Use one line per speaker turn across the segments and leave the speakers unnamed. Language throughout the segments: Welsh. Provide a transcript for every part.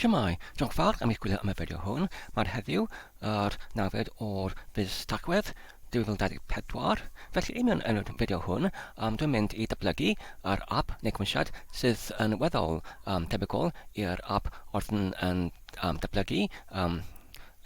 Shwmae, diolch fawr am eich gwylio am y fideo hwn. Mae'r heddiw yr nawfed o'r fis Tachwedd 2024. Felly, i mewn yn y fideo hwn, um, dwi'n mynd i datblygu yr app neu cymwysiad sydd yn weddol um, tebygol i'r app oedd yn, yn um, datblygu um,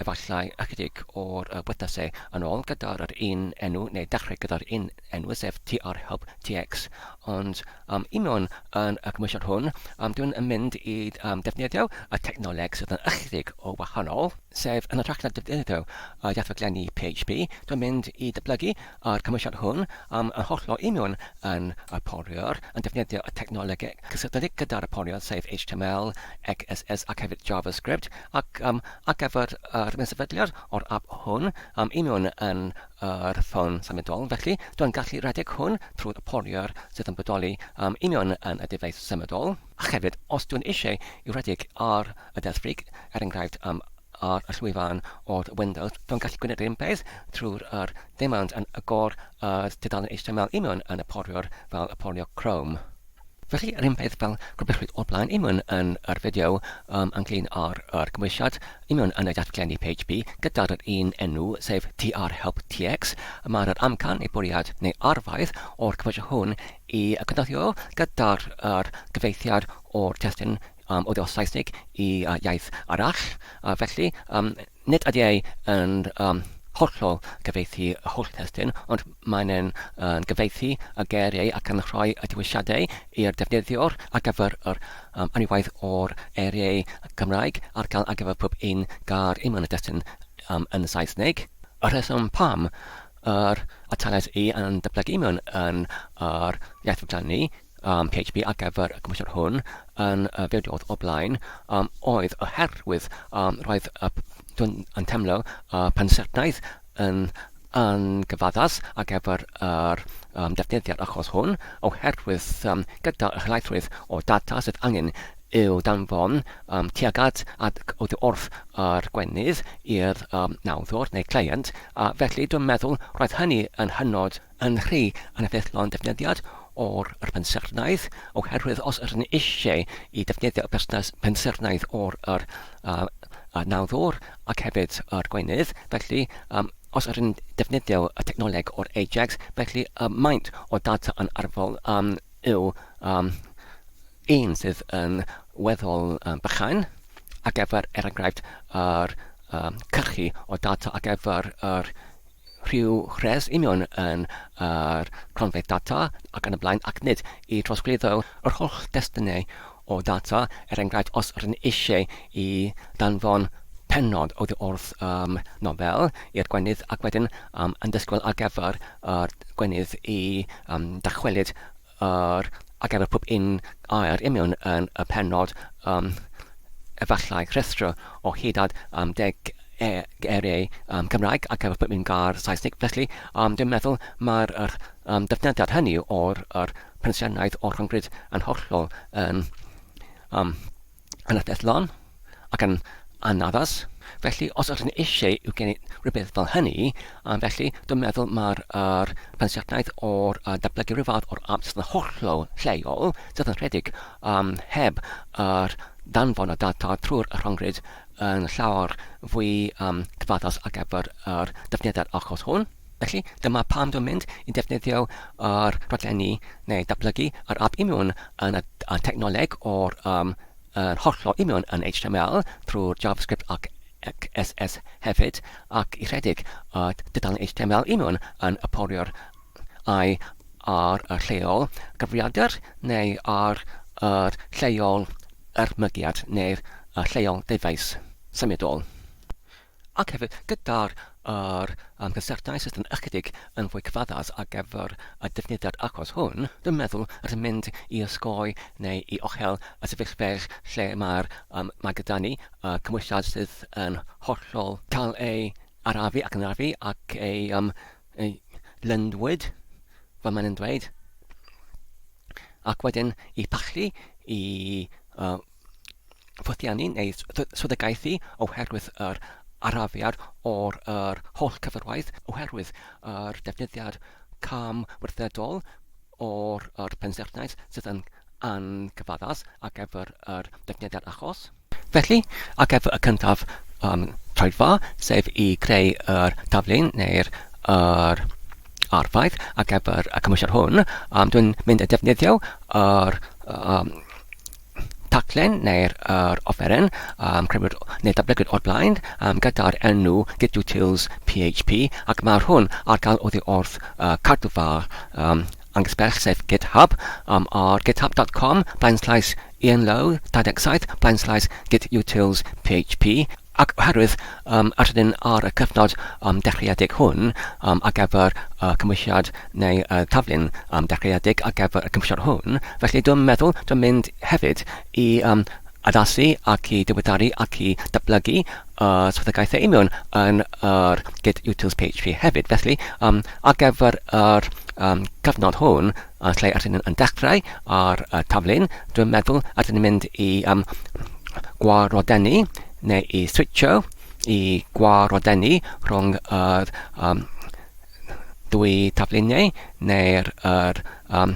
efallai ychydig o'r wythnosau yn ôl gyda'r yr un enw neu dechrau gyda'r un enw sef TR Help TX ond um, i mewn yn y cymwysiad hwn um, dwi'n yn mynd i um, defnyddio y technoleg sydd yn ychydig o wahanol sef yn hytrach na defnyddio y iaithfaglenni PHP dwi'n mynd i datblygu yr cymwysiad hwn um, yn hollol i mewn yn y poriwr yn defnyddio y technoleg cysylltiedig gyda'r poriwr sef HTML, XSS ac hefyd JavaScript ac um, ar gyfer yr ymsefydliad o'r app hwn um, i mewn yn yr ffôn symudol. Felly, dwi'n gallu rhedeg hwn trwy'r poriwr sydd yn bodoli um, i mewn yn y dyfais symudol. Ac hefyd, os dwi'n eisiau i redeg ar y desfrig, er enghraifft um, ar y llwyfan o'r Windows, dwi'n gallu gwneud yr un peth trwy'r yr dim ond yn agor yr tudalen HTML i mewn yn y poriwr fel y poriwr Chrome. Felly, yr un peth fel grybwyllwyd o'r blaen i mewn yn yr fideo um, ynglyn â'r yr gymwysiad i mewn yn y datglenni PHP gyda'r yr un enw, sef trhelptx. Mae'r yr amcan neu bwriad neu arfaeth o'r cymwysiad hwn i cynorthwyo gyda'r yr gyfeithiad o'r testun um, oddi wrth Saesneg i uh, iaith arall. Uh, felly, um, nid ydy ei yn um, hollol gyfeithi y holl testun, ond mae'n yn, yn gyfeithi y geiriau ac yn rhoi y dewisiadau i'r defnyddiwr ar gyfer yr um, aniwaith o'r eiriau Cymraeg ar gael ar gyfer pob un gair i mewn y destun um, yn Saesneg. Y rheswm pam yr atalais i yn datblygu mewn yn yr iaith fodloni um, PHP ar gyfer y cymhwyster hwn yn y fideoedd o blaen um, oedd oherwydd um, roedd y, dwi'n yn teimlo y pensaernïaeth yn yn gyfaddas ar gyfer yr um, defnyddiad achos hwn oherwydd um, gyda y helaethrwydd o data sydd angen i'w danfon um, tuag at at oddi wrth yr gwenydd i'r um, nawddwr neu client a felly dwi'n meddwl roedd hynny yn hynod yn rhy aneffeithlon defnyddiad o'r yr pensaernïaeth, oherwydd os ydyn ni eisiau i defnyddio y pensaernïaeth o'r yr uh, uh, nawddwr ac hefyd yr gweinydd, felly um, os ydyn ni'n defnyddio y technoleg o'r Ajax, felly y maint o data yn arfol um, yw um, un sydd yn weddol um, bychain ar gyfer, er enghraifft, yr um, cyrchu o data ar gyfer yr rhyw rhes union yn yr cronfeydd data ac yn y blaen ac nid i drosglwyddo yr holl destunau o data, er enghraifft os rydyn ni eisiau i danfon pennod oddi wrth um, nofel i'r gwenydd ac wedyn um, yn disgwyl ar gyfer yr gwenydd i um, dychwelyd yr ar gyfer pob un air union yn y pennod um, efallai rhestr o hyd at um, deg e, geiriau um, Cymraeg ar gyfer pob un gair Saesneg. Felly, um, dwi'n meddwl mae'r er, um, defnyddiad hynny o'r er pensiynau o'r rhyngrwyd yn hollol yn um, yn effeithlon ac yn anaddas. Felly, os ydych chi'n eisiau i'w gen rhywbeth fel hynny, um, felly dwi'n meddwl mae'r er, pensiynau o'r uh, datblygu rhyw fath o'r app sydd yn hollol lleol, sydd yn rhedeg um, heb yr danfon y data trwy'r rhyngrwyd yn llawer fwy um, cyfaddas ar gyfer yr defnyddiad achos hwn. Felly, dyma pam dwi'n mynd i defnyddio yr rhaglenni neu datblygu yr app union yn y, y technoleg o'r um, yn hollol union yn HTML trwy'r JavaScript ac XSS hefyd ac i rhedeg y tudalen HTML union yn y poriwr ai ar y lleol gyfrifiadur neu ar yr lleol ermygiad neu'r lleol dyfais symudol. Ac hefyd, gyda'r yr um, cysylltau sydd yn ychydig yn fwy cyfaddas ar gyfer y defnyddiad achos hwn, dwi'n meddwl yr yn mynd i osgoi neu i ochel y sefyllfa lle mae'r um, mae gyda ni y cymwysiad sydd yn hollol cael ei arafu ac yn arafu ac ei, um, ei lyndwyd, fel maen nhw'n dweud, ac wedyn i pallu i uh, ffwythiannu neu swyddogaethu oherwydd yr arafiad o'r yr holl cyfarwaith, oherwydd yr defnyddiad cam weithredol o'r yr pensaernïaeth sydd yn angyfaddas ar gyfer yr defnyddiad achos. Felly, ar gyfer y cyntaf um, troedfa, sef i greu yr taflun neu'r yr arfaeth ar gyfer y cymwysiad hwn, um, dwi'n mynd i defnyddio yr um, taclen neu'r yr offeren um, crewyd neu datblygwyd o'r blaen um, gyda'r enw gitutils php ac mae'r hwn ar gael oddi wrth uh, cadwfa um, anghysbell sef GitHub um, ar github.com blaenslaes ianlow 27 blaenslaes gitutils php ac oherwydd um, rydyn ar y cyfnod um, dechreuedig hwn um, ar gyfer y uh, cymwysiad neu y uh, taflun um, dechreuedig ar gyfer y cymwysiad hwn, felly dwi'n meddwl dwi'n mynd hefyd i um, addasu ac i diweddaru ac i datblygu y uh, swyddogaethau union yn yr Git Utils PHP hefyd. Felly, um, ar gyfer yr um, cyfnod hwn, uh, lle ydyn yn dechrau ar y taflun, dwi'n meddwl ydyn ni'n mynd i um, gwarodenu neu i switcho i gwarodenu rhwng yr um, ddwy tafluniau neu'r yr, um,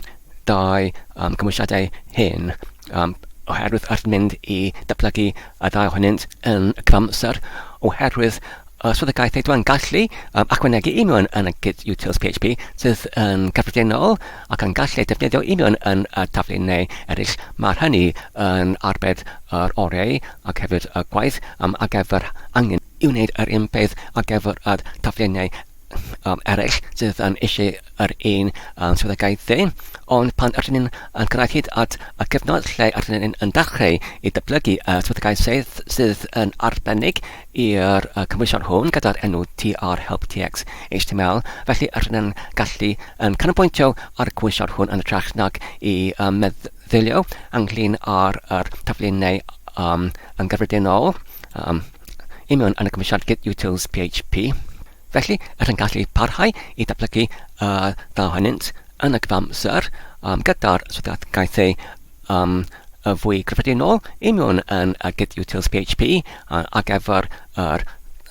dau um, cymwysiadau hyn um, oherwydd wrth mynd i datblygu y ddau ohonynt yn y cyfamser oherwydd y swyddogaethau dwi'n gallu um, ychwanegu i mewn yn y Git Utils PHP sydd yn gyffredinol ac yn gallu defnyddio i mewn yn y taflu neu eraill. Mae hynny yn arbed yr oriau ac hefyd y gwaith um, ar gyfer angen i wneud yr un peth ar gyfer y tafluniau um, eraill sydd yn eisiau yr un um, swyddogaethau, ond pan ydyn ni'n yn cyrraedd hyd at y cyfnod lle ydyn ni'n yn dechrau i datblygu y swyddogaeth sydd, sydd yn arbennig i'r uh, cymwysiad hwn gyda'r enw TR Help TX HTML, felly ydyn ni'n gallu yn canolbwyntio ar y cymwysiad hwn yn hytrach nag i um, meddylio ynglyn â'r yr taflunau um, yn gyffredinol um, i mewn yn y cymwysiad Git Utils PHP. Felly, yr yn gallu parhau i ddatblygu y ddau ohonynt yn y cyfamser um, gyda'r swyddogaethau um, y fwy cyffredinol i mewn yn y Git Utils PHP ar gyfer yr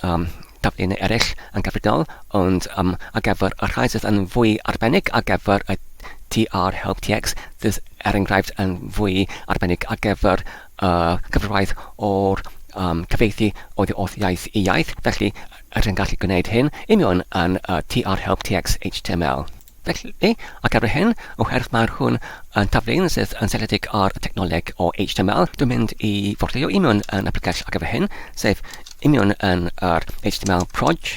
um, taflunau eraill yn gyffredinol, ond um, ar gyfer y rhai sydd yn fwy arbennig ar gyfer y TR Help TX sydd er enghraifft yn fwy arbennig ar gyfer y cyfraith o'r um, cyfieithu oddi wrth iaith i iaith, felly rydyn yn gallu gwneud hyn union yn y TR Help TX HTML. Felly, ar gyfer hyn, oherwydd mae'r hwn yn taflen sydd yn seiliedig ar y technoleg o HTML, dwi'n mynd i fordeo union yn y pregell ar gyfer hyn, sef union yn yr HTML proj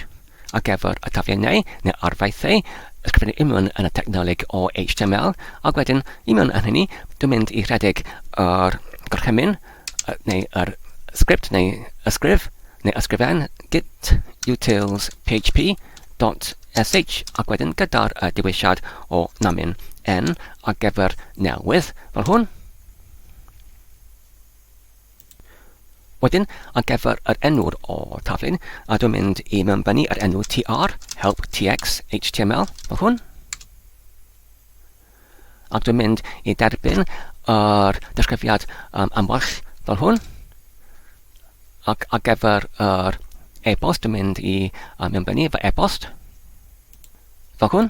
ar gyfer y taflennau neu arfaethau, ysgrifennu union yn y technoleg o HTML, ac wedyn union yn hynny, dwi'n mynd i rhedeg yr gorchymyn neu yr sgript neu ysgrif neu ysgrifen git utils php dot sh ac wedyn gyda'r uh, diwysiad o namyn n ar gyfer newydd fel hwn. Wedyn, ar gyfer yr enw'r o taflun, a dwi'n mynd i mewnbynnu yr enw tr, help tx html, fel hwn. Ac dwi'n mynd i derbyn yr disgrifiad um, am wall fel hwn. Ac ar gyfer yr e-bost, dwi'n mynd i um, mewnbynnu fy e-bost fel hwn.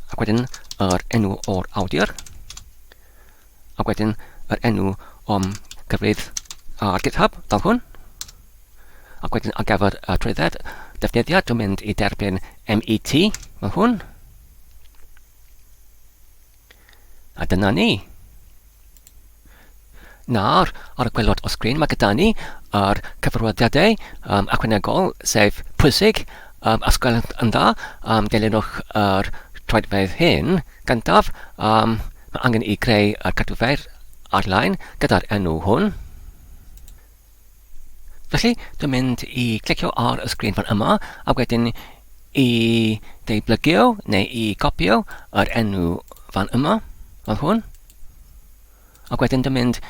Ac wedyn yr enw o'r awdur. Ac wedyn yr enw o'm cyfrif ar GitHub fel hwn. Ac wedyn ar gyfer y trwydded defnyddiad, dwi'n mynd i derbyn MET fel hwn. A dyna ni. Nawr, ar y gwaelod o sgrin, mae gyda ni yr cyfarwyddiadau um, ychwanegol, sef pwysig, um, os gwelwch yn dda, um, dilynwch yr troedfedd hyn. Gyntaf, um, mae angen i greu y cadwfer ar-lein gyda'r enw hwn. Felly, dwi'n mynd i clicio ar y sgrin fan yma, a wedyn i ddeublygu neu i gopio yr enw fan yma, fel hwn. Ac wedyn dwi'n mynd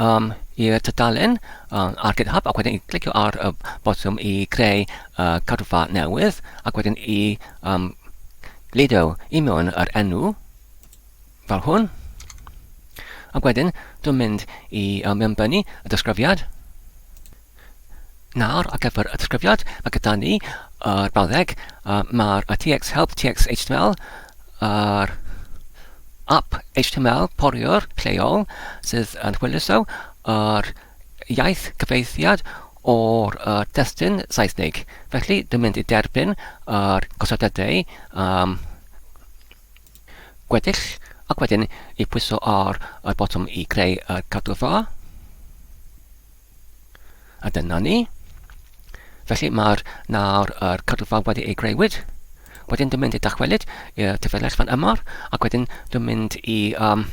um, i'r tudalen um, ar GitHub ac wedyn i clicio ar y botwm i creu uh, cadwfa newydd ac wedyn i um, gludo i mewn yr enw fel hwn. Ac wedyn dwi'n mynd i um, mewnbynnu y disgrifiad. Nawr, ar gyfer y disgrifiad, mae gyda ni yr brawddeg, uh, mae'r TX Help, TX HTML, yr app HTML poriwr lleol sydd yn hwyluso yr iaith cyfieithiad o'r uh, testun Saesneg. Felly, dwi'n mynd i derbyn yr gosodiadau um, gweddill ac wedyn i pwyso ar y botwm i greu y cadwfa. A dyna ni. Felly mae'r nawr yr cadwfa wedi ei greuwyd. Wedyn dwi'n mynd i dychwelyd i'r tyfellell fan yma ac wedyn dwi'n mynd i um,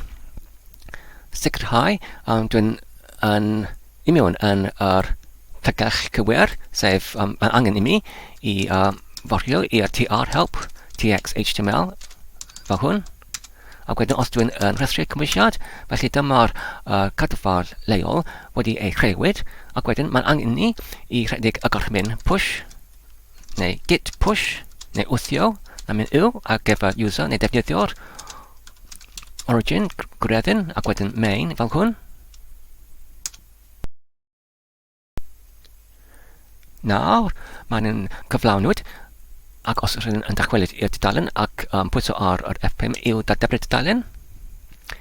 sicrhau um, dwi'n yn i mewn yn yr tegell cywir, sef um, mae angen i mi i uh, forio i'r tr help txhtml fel hwn. Ac wedyn os dwi'n yn rhestru cymwysiad, felly dyma'r uh, cadwfar leol wedi ei chreuwyd, ac wedyn mae'n angen ni i rhedeg y gorchymyn push, neu git push, neu wthio, na mynd yw ar gyfer user neu defnyddiwr, origin, gwreddyn, ac wedyn main fel hwn. Nawr, mae'n yn cyflawnwyd, ac os ydyn yn dychwelyd i'r tudalen ac um, pwyso ar yr F5 i'w dadebru'r tudalen,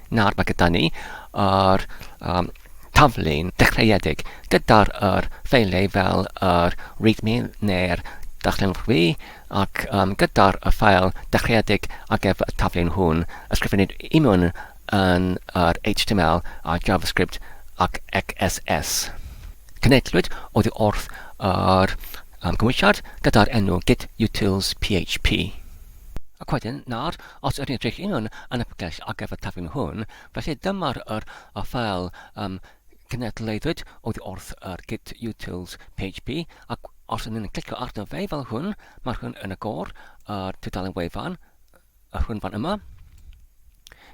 nawr mae gyda ni yr um, taflu'n dechreuedig gyda'r yr ffeiliau fel yr readme neu'r darllen fi ac um, gyda'r y ffael dechreuedig ar gyfer y taflu'n hwn ysgrifennu i mewn yn yr HTML a JavaScript ac XSS. Cenedlwyd oddi wrth yr um, cymwysiad gyda'r enw git utils php. Ac wedyn, nawr, os ydyn edrych i mewn yn y pregell ar gyfer taflen hwn, felly dyma'r yr, y ffael um, cenedlaethwyd oddi wrth yr git utils php, ac os ydyn ni'n clicio arno fe fel hwn, mae hwn yn y gor yr tudalen wefan, y rhwyn fan yma.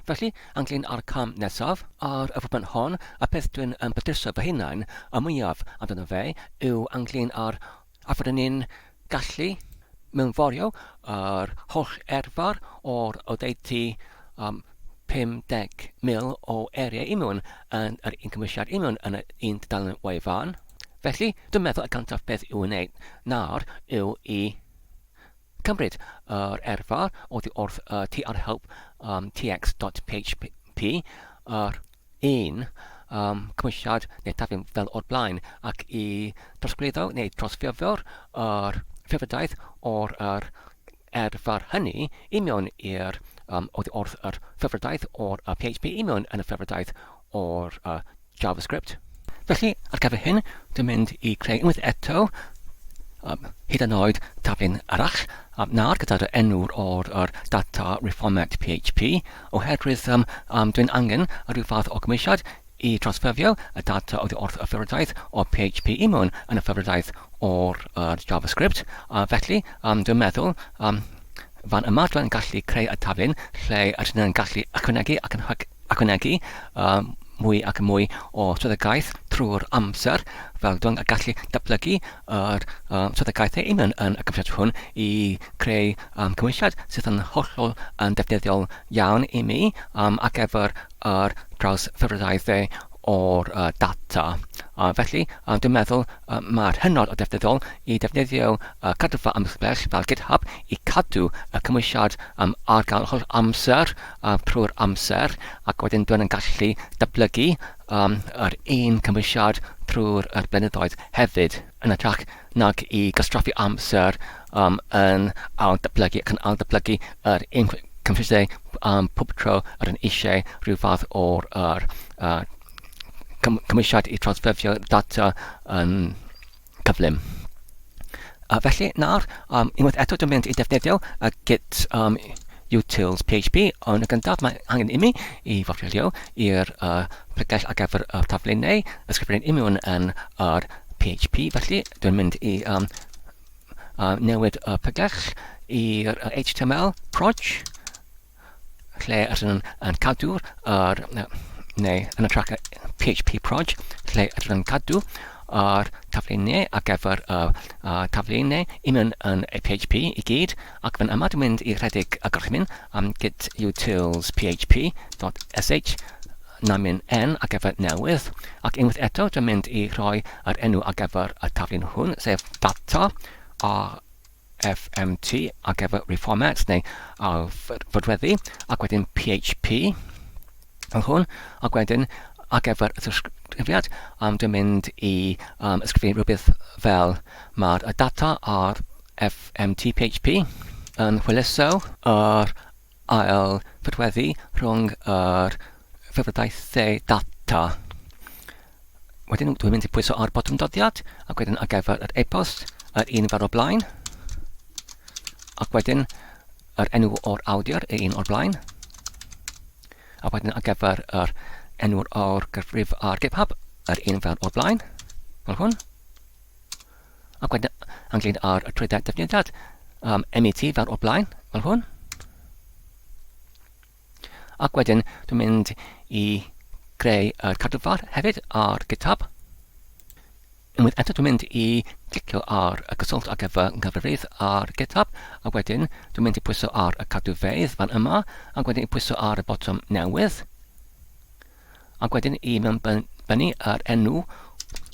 Felly, ynglyn â'r cam nesaf, ar y foment hon, y peth dwi'n yn petruso fy hunain y mwyaf amdano fe yw ynglyn â'r a fydden ni'n gallu mewnforio yr holl erfar o'r oddeutu um, 50,000 o eiriau i mewn yn yr un cymwysiad i mewn yn yr un tudalen wefan. Felly, dwi'n meddwl y cyntaf beth i'w wneud nawr yw i Cymryd yr erfa oddi wrth y trhelp um, tx.php, yr un um, cymwysiad neu taflu fel o'r blaen, ac i drosglwyddo neu trosffurfio'r yr ffurfiadaeth o'r yr erfa'r hynny i mewn i'r um, oddi wrth yr ffurfiadaeth o'r uh, PHP i mewn yn y ffurfiadaeth o'r uh, JavaScript. Felly, ar gyfer hyn, dwi'n mynd i creu unwaith eto, um, hyd yn oed taflen arall, um, nawr gyda'r enw o'r er data reformat PHP, oherwydd um, um, dwi'n angen rhyw fath o gymwysiad i trosffurfio y data oddi wrth y ffurfiadaeth o PHP i mewn yn y ffurfiadaeth o'r er JavaScript. Uh, felly, um, dwi'n meddwl, um, fan yma dwi'n gallu creu y taflen lle ydyn nhw'n gallu ychwanegu ac yn ychwanegu mwy ac mwy o swyddogaeth trwy'r amser, fel dwi'n gallu datblygu yr swyddogaethau union yn y cyfres hwn i creu um, cymwysiad sydd yn hollol yn defnyddiol iawn i mi um, ar gyfer yr trawsffurfiadaethau o'r uh, data. Felly, uh, dwi'n meddwl uh, mae'r hynod o defnyddiol i defnyddio uh, cadwfa amsbell fel GitHub i cadw y cymwysiad um, ar gael holl amser uh, trwy'r amser ac wedyn dwi'n yn gallu datblygu um, yr un cymwysiad trwy'r yr blynyddoedd hefyd yn hytrach nag i gystraffu amser um, yn ail-datblygu ac yn ail-datblygu yr un cymwysiadau um, pob tro yr yn eisiau rhyw fath o'r yr, uh, cymwysiad i trawsffurfio data yn cyflym. Felly, nawr, um, unwaith eto dwi'n mynd i defnyddio y git um, utils PHP, ond yn gyntaf mae angen imi i forwylio i'r uh, pregell ar gyfer y taflennau ysgrifennu union yn yr PHP, felly dwi'n mynd i um, uh, newid y pregell i'r HTML proj, lle ydyn nhw'n yn cadw'r yr, neu yn y trac PHP proj, lle ydyn nhw'n cadw yr tafluniau ar gyfer y uh, tafluniau i mewn yn y PHP i gyd, ac fan yma dwi'n mynd i rhedeg y gorchymyn am git utils php.sh namin n ar gyfer newydd, ac unwaith eto dwi'n mynd i rhoi yr enw ar gyfer y taflun hwn, sef data a RFMT ar gyfer reformat neu ar fodweddu, ac wedyn PHP fel hwn, ac wedyn ar gyfer y ddisgrifiad, dwi'n mynd i ysgrifennu rhywbeth fel mae'r data ar FMT PHP yn hwyluso yr ail fodweddu rhwng yr ffurfwrdaethau data. Wedyn dwi'n mynd i pwyso ar botwm doddiad ac wedyn ar gyfer yr e-post, yr un fel o'r blaen. Ac wedyn yr enw o'r awdur, yr un o'r blaen. A wedyn ar gyfer yr enw o'r gyfrif ar GitHub, yr un fel o'r blaen, fel hwn. Ac wedyn ynglyn â'r trwydded defnyddiad, MET fel o'r blaen, fel hwn. Ac wedyn dwi'n mynd i greu yr cadwfar hefyd ar GitHub. Unwaith eto dwi'n mynd i glicio ar y cyswllt ar gyfer nghyfrifydd ar GitHub a wedyn dwi'n mynd i pwyso ar y cadwfeydd fan yma ac wedyn i pwyso ar y botwm newydd ac wedyn i mewnbynnu yr enw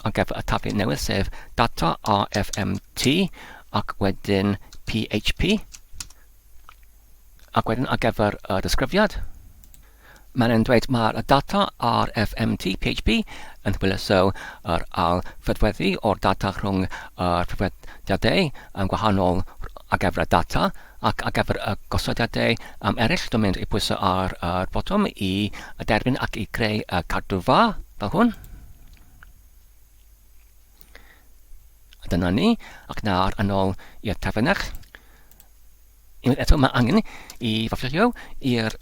ar gyfer y taflu newydd sef data RFMT ac wedyn PHP. Ac wedyn ar gyfer y disgrifiad, mae'n yn dweud mae'r data RFMT PHP yn hwyluso yr ailfydweddu o'r data rhwng yr ffurfweddiadau yn gwahanol ar gyfer y data ac ar gyfer y gosodiadau um, eraill, dwi'n mynd i pwyso ar yr botwm i derbyn ac i greu y cadwfa fel hwn. A dyna ni, ac nawr yn ôl i'r tafennell. Unwaith eto, mae angen i fyfyrio i'r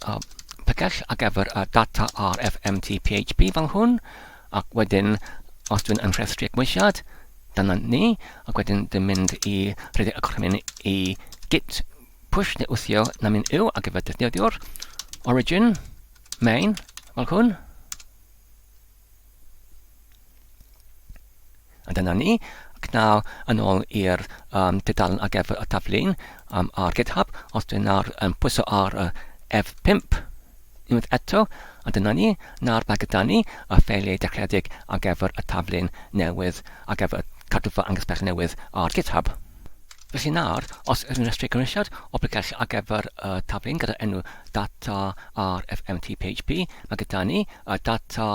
pregell ar gyfer y data RFMT PHP fel hwn, ac wedyn, os dwi'n yn rhestru gymwysiad, dyna ni, ac wedyn dwi'n mynd i rhedeg y gorchymyn i git push neu wthio na mynd yw ar gyfer defnyddiwr origin main fel hwn. A dyna ni. Ac nawr yn ôl i'r um, tudalen ar gyfer y taflun um, ar GitHub. Os dwi'n nawr yn pwyso ar y F5 unwaith eto, a dyna ni, nawr mae gyda ni y ffeiliau dechreuedig ar gyfer y taflun newydd, ar gyfer y cadwfa angysbell newydd ar GitHub. Felly nawr, os ydyn rhestru cynhwysiad o bregell ar gyfer y taflun gyda'r enw data rfmtphp, mae gyda ni y data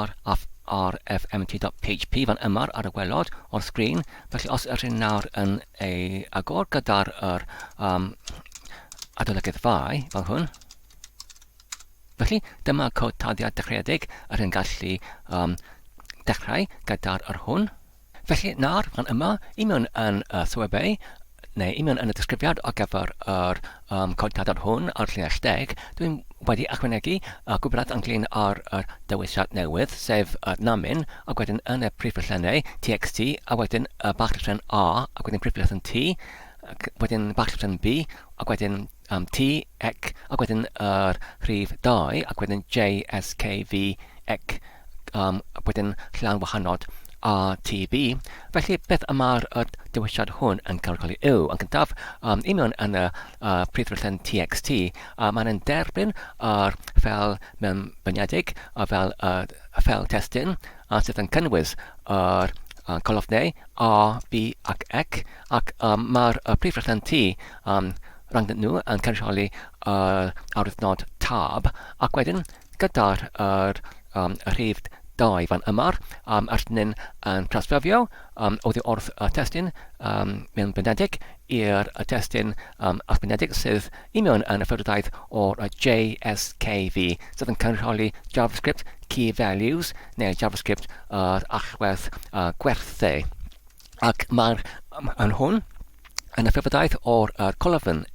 rfmt.php fan yma ar y gwelod o'r sgrin. Felly os ydyn nawr yn ei agor gyda'r yr, um, adolygydd fai fel hwn, Felly, dyma cod taddiad dechreuedig yr yn gallu um, dechrau gyda'r yr hwn. Felly nawr, fan yma, i mewn yn y sylwebau, neu i mewn yn y disgrifiad ar gyfer yr um, cod tadad hwn ar llinell deg, dwi'n wedi ychwanegu y gwybodaeth ynglyn â'r yr dewisiad newydd, sef y namin, ac wedyn yn y prif lythrennau txt, a wedyn y bach llythren A, ac wedyn prif lythren T, ac wedyn bach llythren B, ac wedyn um, T, ec, ac wedyn yr rhif 2, ac wedyn J, S, K, V, ec, um, ac wedyn llawn wahanod A, T, B. Felly, beth y mae'r y dewisiad hwn yn cynrychioli yw, yn gyntaf, um, i mewn yn y prif ddarllen TXT, mae'n yn derbyn yr ffeil mewnbyniedig fel y ffeil testun, sydd yn cynnwys yr colofnau A, B ac C, ac um, mae'r prif ddarllen T um, rhyngddyn nhw yn cynrychioli yr arwyddnod tab, ac wedyn gyda'r yr, um, y rhif 2 fan yma, um, ydyn yn trawsffurfio um, oddi wrth y testun um, mewn benedig i'r y testun um, arbenedig sydd i mewn yn y ffurfdaith o'r JSKV sydd yn cynrychioli JavaScript Key Values neu JavaScript yr allwedd gwerthau. Ac mae'r yn hwn yn y ffurfadaeth o'r er colofn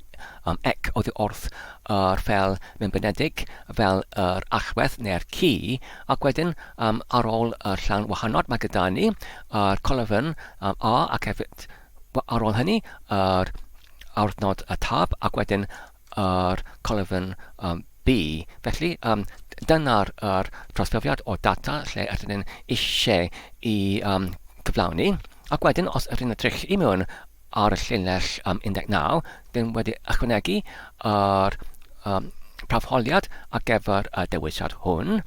um, ec oddi wrth yr ffel mewnbynedig fel yr allwedd neu'r ci, ac wedyn um, ar ôl y llawn wahanod mae gyda ni yr colofn um, A ac hefyd ar ôl hynny yr awrnod y tab ac wedyn yr colofn um, B. Felly, um, dyna'r er trosfyfiad o data lle ydyn ni'n eisiau i um, gyflawni. Ac wedyn, os ydyn ni'n edrych i mewn ar y llinell um, 19, dyn wedi ychwanegu yr um, prawfholiad ar gyfer y dewisiad hwn.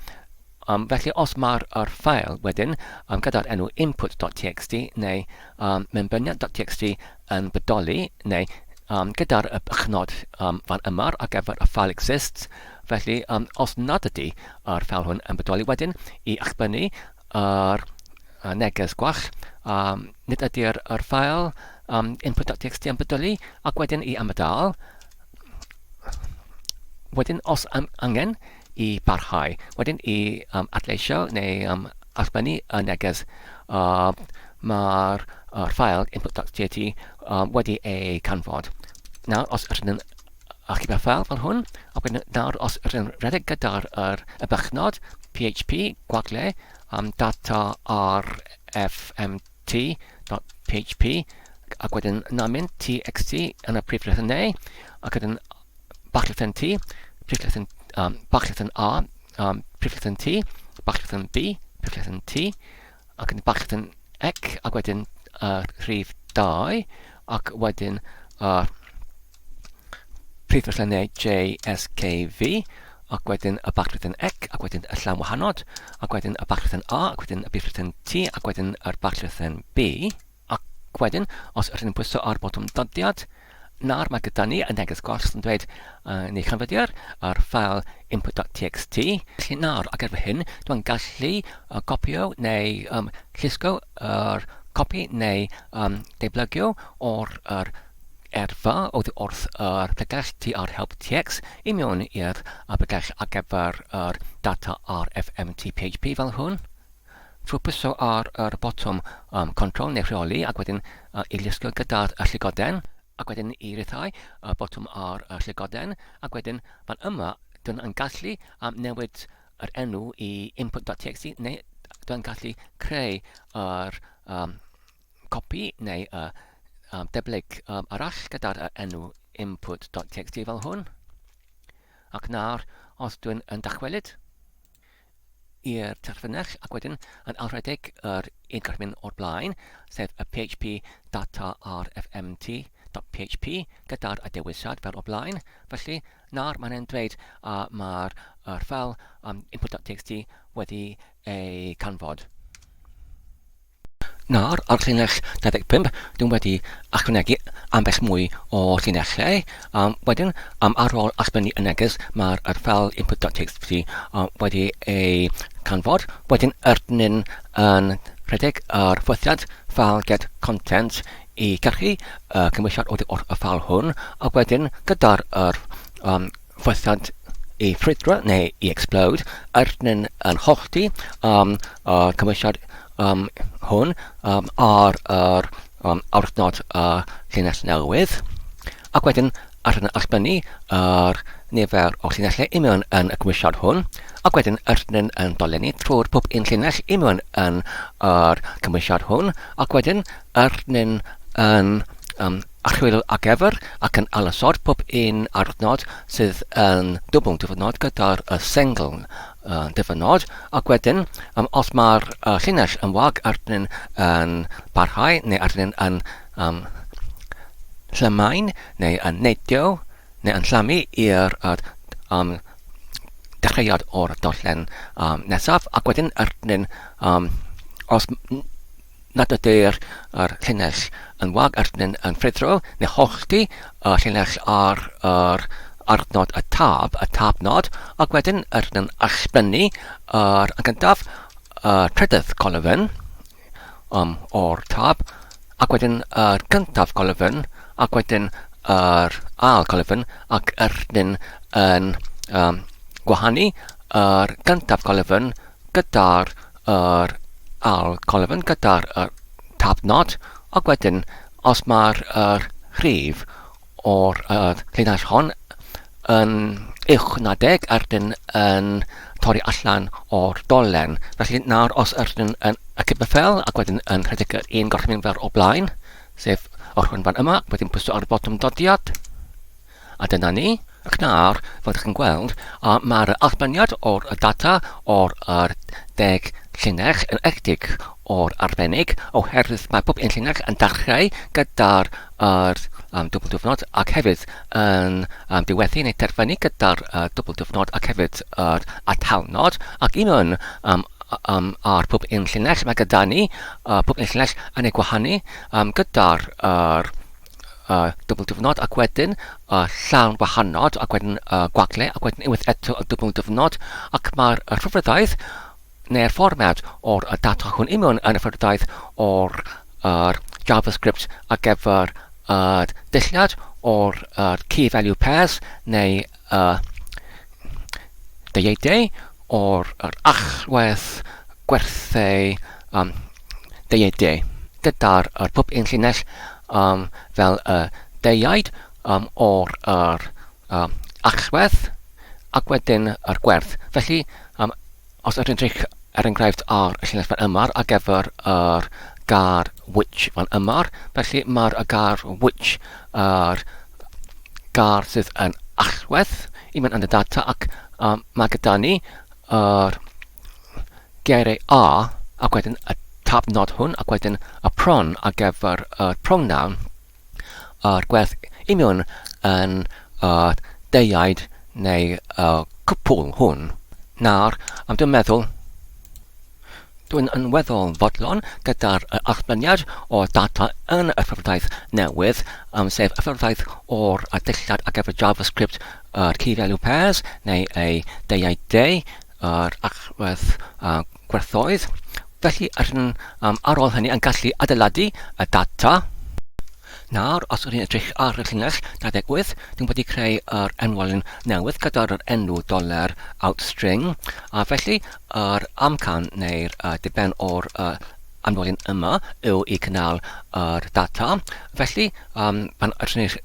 Um, felly, os mae'r er ffael wedyn um, gyda'r enw input.txt neu um, mewnbyniad.txt yn bodoli neu gyda'r y chnod fan yma ar gyfer y file exists. Felly, os nad ydy yr ffeil hwn yn bodoli wedyn, i allbynnu yr neges gwall, nid ydy'r yr ffael input.txt yn bodoli, ac wedyn i ymadael. Wedyn, os am angen i barhau, wedyn i adleisio neu allbynnu y neges, mae'r ffael input.txt wedi ei canfod. Nawr, os ydyn yn archifio ffael fel hwn, ac wedyn nawr os ydyn yn rhedeg gyda'r yr ybychnod php gwagle data rfmt.php ac wedyn namin txt yn y prif lythrennau ac wedyn bach lythyren T, prif lythyren, bach lythyren A, prif lythyren T, bach lythyren B, prif lythyren T, ac yn bach lythyren C, ac wedyn rhif 2, ac wedyn prif lythrennau J, S, K, V, ac wedyn y bach lythyren C, ac wedyn y llan wahanod, ac wedyn y bach lythyren A, ac wedyn y brif lythyren T, ac wedyn yr bach lythyren B. Ac wedyn, os ydyn ni'n pwyso ar botwm dyddiad, nawr mae gyda ni y neges gwall sy'n dweud ni chanfyddir yr ffael input.txt. Felly nawr, ar gyfer hyn, dwi'n gallu copio neu llusgo yr copi neu deblygio o'r yr erfa oddi wrth yr pregell trhelp.txt i mewn i'r pregell ar gyfer yr data rfmtphp fel hwn. Trwy pwyso ar yr botwm Control neu Rheoli ac wedyn i lusgo gyda'r llygoden, ac wedyn i ryddhau y botwm ar y llygoden, ac wedyn fan yma dyn yn gallu newid yr enw i input.txt neu dyn gallu creu yr copi neu y deblyg arall gyda'r enw input.txt fel hwn. Ac nawr, os dwi'n yn dychwelyd i'r terfynell ac wedyn yn ailredeg yr un gorchymyn o'r blaen, sef y php data rfmt.php gyda'r dewisiad fel o'r blaen. Felly, nawr mae'n e'n dweud a mae'r yr ffeil input.txt wedi ei canfod. Nawr, ar llinell 25, dwi'n wedi ychwanegu ambell mwy o llinellau. Wedyn, ar ôl allbynnu y neges, mae'r yr ffeil input.txt wedi ei canfod. Wedyn, ydyn yn rhedeg yr ffwythiant file get content i gyrchu y cymwysiad oddi wrth y ffeil hwn, ac wedyn gyda'r yr ffwythiant i ffrwydro neu i explode, ydyn yn hollti y cymwysiad hwn ar yr awdurdod y llinell newydd, ac wedyn ydyn yn allbynnu yr nifer o llinellau i mewn yn y cymwysiad hwn, ac wedyn ydyn yn dolenni trwy'r pob un llinell i mewn yn yr cymwysiad hwn, ac wedyn ydyn yn archwilio ar gyfer ac yn ailosod pob un adnod sydd yn dwbl dyfynod gyda'r sengl dyfynod, ac wedyn os mae'r llinell yn wag ydyn yn parhau neu ydyn yn llymain neu yn neidio neu yn llamu i'r dechreuad o'r dolen nesaf, ac wedyn ydyn os nad ydy'r yr llinell yn wag ydyn yn ffrwydro neu hollti y llinell ar yr adnod y tab, y tabnod, ac wedyn ydyn yn allbynnu yr yn gyntaf y trydydd colofn o'r tab, ac wedyn yr gyntaf colofn, ac wedyn yr ail colofn, ac ydyn yn gwahanu yr gyntaf colofn gyda'r yr ail colofn gyda'r yr tab nod, ac wedyn os mae'r yr rhif o'r yr llinell hon yn uwch na deg, ydyn yn torri allan o'r dolen. Felly nawr os ydyn yn y ffel ac wedyn yn rhedeg yr un gorchymyn fel o blaen, sef o'r hwn fan yma, wedyn pwyso ar y botwm dodiad, A dyna ni. Ac nawr, fel ydych chi'n gweld, mae'r allbyniad o'r data o'r yr 10 llinell yn ychydig o'r arbennig, oherwydd mae pob un llinell yn dechrau gyda'r yr dwbl diwrnod ac hefyd yn diweddu neu terfynu gyda'r dwbl diwrnod ac hefyd yr atalnod, ac un yn ar pob un llinell mae gyda ni pob un llinell yn ei gwahanu gyda'r yr dwbl diwrnod ac wedyn y llawn wahanod ac wedyn y gwagle ac wedyn unwaith eto y dwbl diwrnod ac mae'r rhyfeddaeth neu'r fformat o'r data hwn i mewn yn y ffyrdaeth o'r yr JavaScript ar gyfer y dulliad o'r yr key value pairs neu y deuedau o'r yr allwedd gwerthau um, deuedau gyda'r yr pob un llinell um, fel y deuaid um, o'r yr um, allwedd ac wedyn yr gwerth. Felly, um, os ydych chi'n edrych er enghraifft ar y llinell fan yma ar gyfer yr gair which fan yma, felly mae'r y gair which yr gair sydd yn allwedd i mewn yn y data ac um, mae gyda ni yr geiriau A ac wedyn y tab nod hwn ac wedyn y pron ar gyfer y pronoun a'r gwerth union yn y deuaid neu y cwpwl hwn. Nawr, am dwi'n meddwl, dwi'n yn weddol fodlon gyda'r allbyniad o data yn y ffurfdaith newydd, um, sef y ffurfdaith o'r dillad ar gyfer JavaScript yr key value pairs neu ei deuaid deu, yr allwedd gwerthoedd. Felly, rydyn um, ar ôl hynny yn gallu adeiladu y data. Nawr, os ydyn edrych ar y llinell 28, dwi'n wedi creu yr enwolyn newydd gyda'r enw dollar outstring, a felly yr amcan neu'r uh, diben o'r uh, enwolyn yma yw i cynnal yr data. Felly, um, pan ydyn ni'n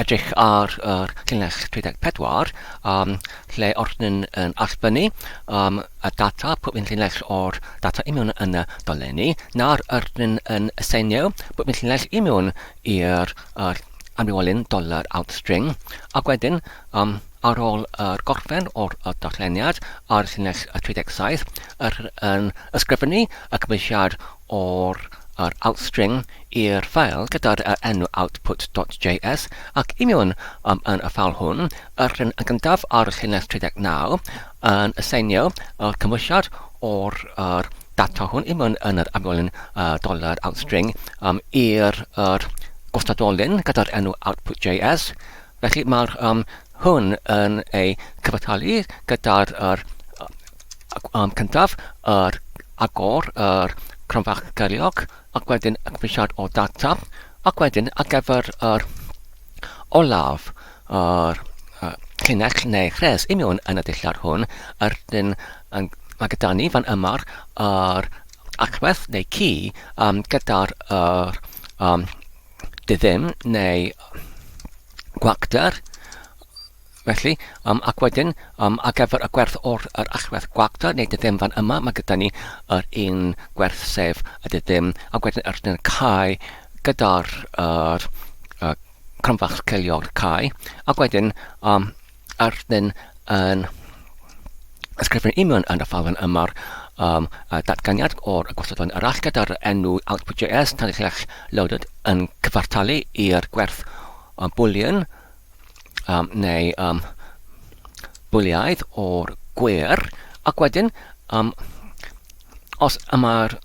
edrych ar yr llinell 34, um, lle ordyn yn allbynnu um, y data, pob un llinell o'r data i mewn yn y dolenni, na'r ydyn yn seinio pob un llinell i mewn i'r er, amrywiolyn dollar outstring, ac wedyn um, ar ôl yr gorffen o'r darlleniad ar llinell 37, yr yn ysgrifennu y cymwysiad o'r yr outstring i'r ffael gyda'r enw output.js ac i mewn um, yn y ffael hwn, yr yn gyntaf ar y llinell 39 yn aseinio y cymwysiad o'r yr data hwn i mewn yn yr amlolyn uh, dollar outstring um, i'r yr gwastadolyn gyda'r enw output.js. Felly mae'r um, hwn yn ei cyfartalu gyda'r yr, um, cyntaf, yr agor, yr cronfach geiriog, ac wedyn y cymwysiad o data, ac wedyn ar gyfer yr olaf, yr uh, llinell neu rhes i mewn yn y dillad hwn, yr dyn, yn, mae gyda ni fan yma'r yr allwedd neu key um, gyda'r yr, um, diddim neu gwacter, Felly, um, ac wedyn, um, ar gyfer y gwerth o'r yr allwedd gwacter neu diddim fan yma, mae gyda ni yr un gwerth sef y diddim, ac wedyn yr un cau gyda'r yr, y cronfach celio'r cau, ac wedyn um, yr un yn ysgrifennu i mewn yn y ffafn yma'r um, datganiad o'r gwastadon arall gyda'r enw output.js tan eich loaded yn cyfartalu i'r gwerth um, boolean um, neu um, bwliaidd o'r gwir, ac wedyn, um, os yma'r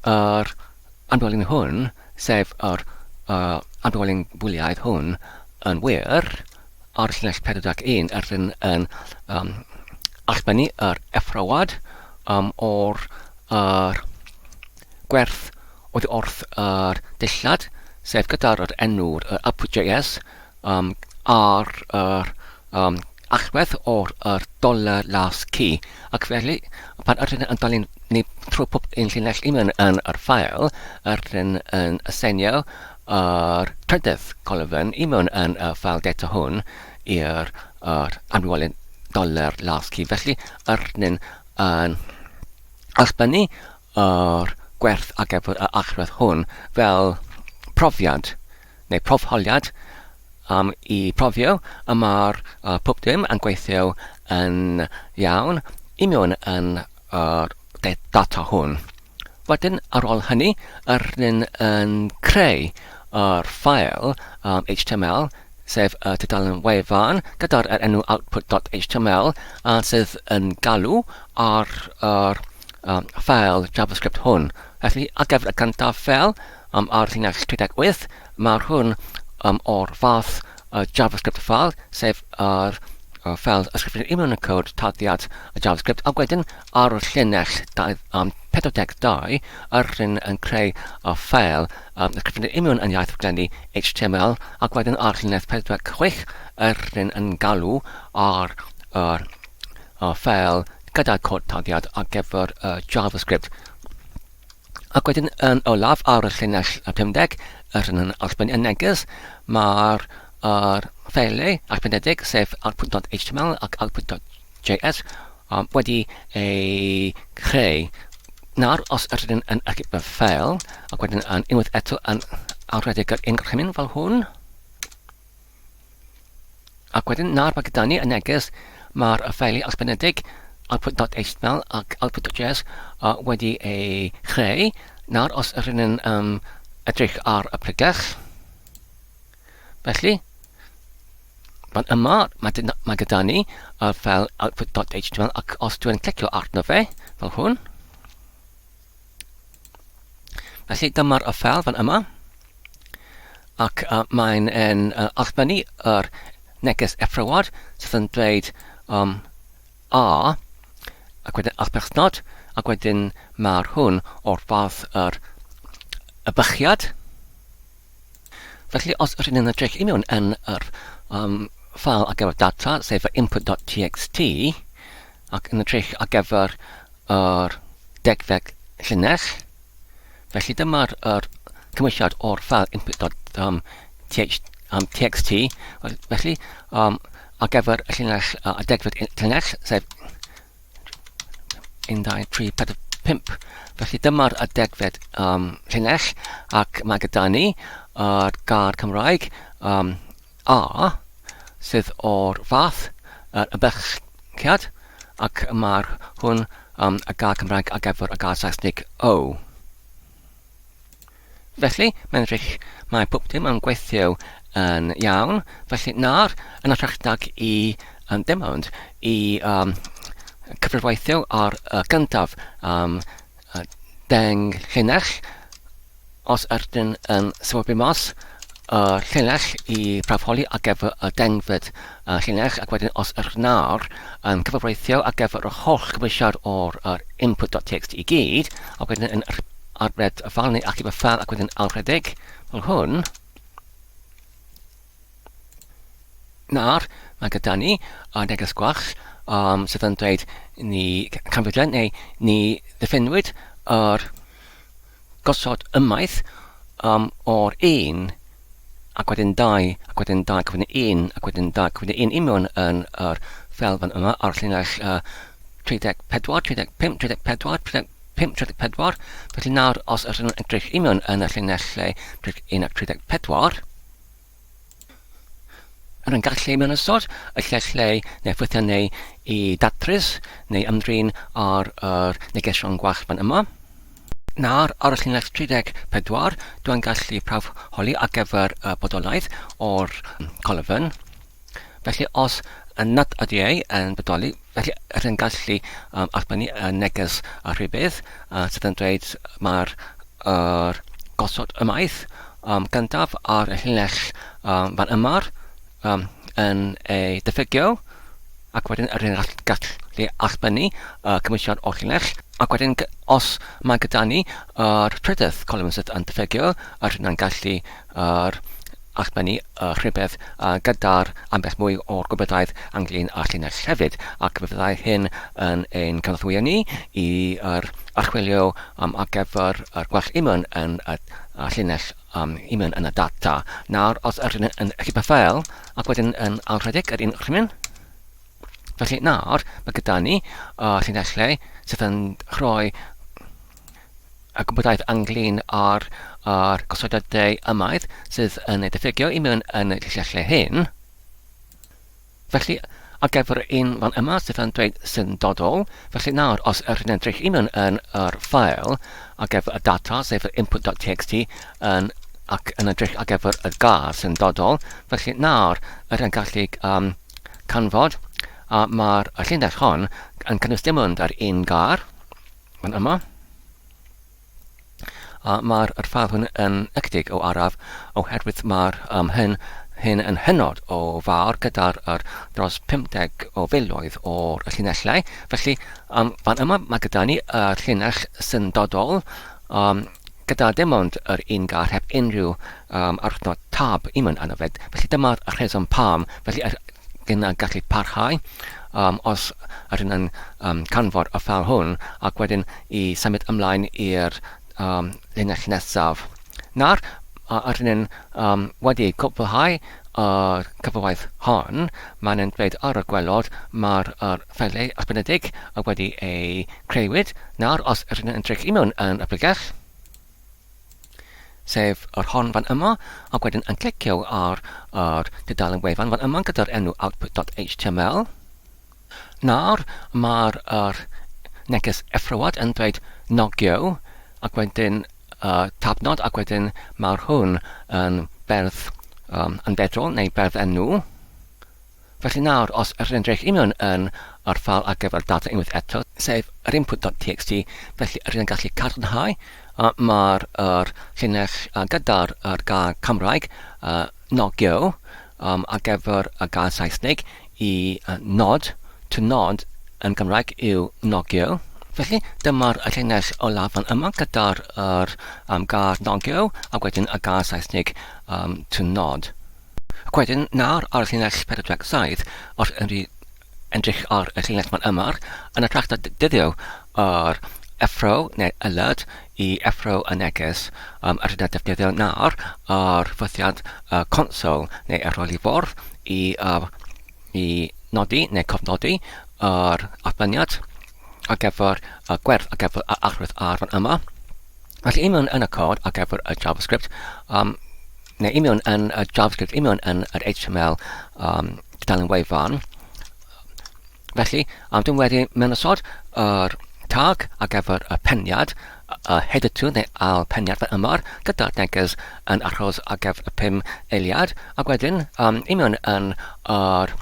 yr anwelyn hwn, sef yr uh, anwelyn bwliaidd hwn yn wir, ar llinell 41, erbyn yn um, allbennu yr effroad um, o'r yr gwerth oddi wrth yr dillad, sef gyda'r enw'r uh, output.js, um, ar yr um, allwedd o'r yr dollar last key ac felly pan ydyn yn dal ni trwy pob un llinell i mewn yn yr ffael ydyn yn aseinio yr trydydd colofn i mewn yn y ffael data hwn i'r yr amrywiolyn dollar last key felly ydyn yn allbynnu yr gwerth ar gyfer yr allwedd hwn fel profiad neu profholiad um, i profio y mae'r uh, pob dim yn gweithio yn iawn i mewn yn yr uh, data hwn. Wedyn, ar ôl hynny, yr hyn yn creu yr ffael um, HTML, sef y tudalen wefan gyda'r enw output.html a sydd yn galw ar yr um, ffael JavaScript hwn. Felly, ar gyfer y cyntaf ffeil, um, ar llinell 38, mae'r hwn um, o'r fath y JavaScript file, sef yr uh, ffeil ysgrifennu i mewn y cod tarddiad y JavaScript, ac wedyn ar y llinell 42, yr hyn yn creu y ffeil um, ysgrifennu i mewn yn iaith rhaglenni HTML, ac wedyn ar llinell 46, yr hyn yn galw ar yr y ffeil gyda cod tarddiad ar gyfer y JavaScript. Ac wedyn yn olaf ar y llinell 50, yr hyn yn allbynnu y neges, mae'r yr ffeiliau allbynedig, sef output.html ac output.js, um, wedi ei creu. Nawr, os ydyn yn achub y ffeil, ac wedyn yn unwaith eto yn alredeg yr un gorchymyn fel hwn, Ac wedyn nawr mae gyda ni y neges, mae'r ffeiliau allbynedig output.html ac output.js uh, wedi ei chreu. Nawr, os ydyn ni'n um, edrych ar y pregell, felly, fan yma mae, mae gyda ni y ffeil output.html ac os dwi'n clicio arno fe, fel hwn, Felly dyma'r y ffeil fan yma. Ac uh, mae'n yn uh, allbynnu yr neges effrywad sydd yn dweud um, A ac wedyn allbechnod ac wedyn mae'r hwn o'r fath yr y bychiad. Felly os ydyn ni'n edrych i mewn yn yr um, ffael ar gyfer data, sef input.txt, ac yn edrych ar gyfer yr degfed llinell. Felly dyma'r yr cymwysiad o'r ffael input.txt. Um, Felly, um, ar gyfer y llinell, uh, y degfed llinell, sef 1, 2, 3, 4, 5. Felly dyma'r y degfed um, llinell ac mae gyda ni yr gair Cymraeg um, A sydd o'r fath yr ymbellciad ac mae'r hwn um, y gair Cymraeg ar gyfer y gair Saesneg O. Felly, mae'n edrych mae pob dim yn gweithio yn iawn, felly nawr yn hytrach nag i um, dim ond i um, cyfrifweithio ar y gyntaf um, deng llinell, Os ydyn yn sylwebu mas y llinell i prawfholi ar gyfer y dengfed llinell ac wedyn os ydych nawr yn cyfreithio ar gyfer yr holl gymwysiad o'r yr input.txt i gyd ac wedyn yn arbed y ffal neu achub y ffal ac wedyn alrhedeg fel hwn, Nawr, mae gyda ni y neges gwall um, sydd yn dweud ni canfyddiad neu ni ddiffinwyd yr gosod ymaith um, o'r un ac wedyn 2 ac wedyn 2 ac wedyn 1 ac wedyn 2 ac wedyn 1 i mewn yn yr ffel fan yma ar llinell uh, 34, 35, 34, 35, 34. Felly nawr os ydyn nhw'n edrych i mewn yn y llinellau 31 ac 34, Yn yn gallu mewn ystod y lle lle neu ffwythion neu i datrys neu ymdrin ar yr negesion gwall fan yma. Nawr, ar y llinell 34, dwi'n gallu prawf holi ar gyfer y bodolaeth o'r colofn. Felly, os nad ydy ei yn bodoli, felly rydyn gallu um, allbynnu y neges a rhybudd uh, sydd yn dweud mae'r yr gosod ymaith um, gyntaf ar y llinell um, fan yma'r um, yn ei diffygio ac wedyn yr un gallu allbynnu y cymwysiad o'r llinell ac wedyn os mae gyda ni yr trydydd column sydd yn diffygio yr hynna'n gallu yr allbynnu y rhywbeth gyda'r ambell mwy o'r gwybodaeth ynglyn â'r llinell hefyd, ac fe fyddai hyn yn ein cynorthwyo ni i yr archwilio um, ar gyfer yr gwell imwn yn y llinell um, imwn yn y data. Nawr, os ydyn yn achub y ffeil ac wedyn yn alrhedeg yr un rhywun, felly nawr mae gyda ni y llinellau sydd yn rhoi y gwybodaeth ynglyn â'r â'r gosodiadau ymaith sydd yn ei diffygio i mewn yn y llinellau hyn. Felly, ar gyfer un fan yma sydd yn dweud syndodol, felly nawr os ydych chi'n edrych i mewn yn yr ffael ar gyfer y data, sef yr input.txt, yn, ac yn edrych ar gyfer y gair syndodol, felly nawr ydych chi'n gallu um, canfod a mae'r llinell hon yn cynnwys dim ond yr un gair, fan yma. A mae'r yr ffael hwn yn ychydig o araf oherwydd mae'r um, hyn, hyn yn hynod o fawr gyda'r yr dros 50 o filoedd o'r llinellau. Felly, um, fan yma mae gyda ni y llinell syndodol um, gyda dim ond yr un gair heb unrhyw um, arwyddnod tab i mewn arno fe. Felly dyma'r rheswm pam. Felly yr hyn yn gallu parhau um, os ydyn yn um, canfod y ffeil hwn ac wedyn i symud ymlaen i'r um, linell nesaf. Nawr, ydyn ni'n um, wedi cwblhau y cyfraith hon, mae'n yn dweud ar y gwelod mae'r er ffeiliau ysgrifenedig wedi eu creuwyd. Nawr, os ydyn ni'n edrych i mewn yn y pregell, sef yr hon fan yma, ac wedyn yn clicio ar yr dudalen wefan fan yma gyda'r enw output.html. Nawr mae'r yr neges effroad yn dweud nogio, ac wedyn uh, tabnod, ac wedyn mae'r hwn yn berth um, anfedrol neu berth enw. Felly nawr, os ydych yn edrych i mewn yn yr ffeil ar gyfer data unwaith eto, sef yr input.txt, felly rydyn yn gallu cadarnhau uh, mae'r yr llinell uh, gyda'r yr gair Cymraeg uh, nogio um, ar gyfer y gair Saesneg i uh, nod, to nod yn Gymraeg yw nogio. Felly, dyma'r llinell olaf fan yma gyda'r yr, um, gair nogio ac wedyn y gair Saesneg um, to nod. Ac wedyn, nawr ar y llinell 47, os ydyn ni edrych ar y llinell fan yma, yn hytrach na dyddio yr effro neu alert i effro y neges, um, ydyn ni'n defnyddio nawr yr ffythiant y console neu y rhoi ffordd i, uh, i nodi neu cofnodi yr allbyniad ar gyfer y gwerth ar gyfer y allwedd ar fan yma. Felly i mewn yn y cod ar gyfer y JavaScript, um, neu i mewn yn y JavaScript, i mewn yn yr HTML um, tudalen wefan. Felly, um, dwi'n wedi mewnosod yr tag ar gyfer y peniad, y header to neu al peniad fel yma, gyda'r neges yn aros ar gyfer y 5 eiliad, ac wedyn um, i mewn yn yr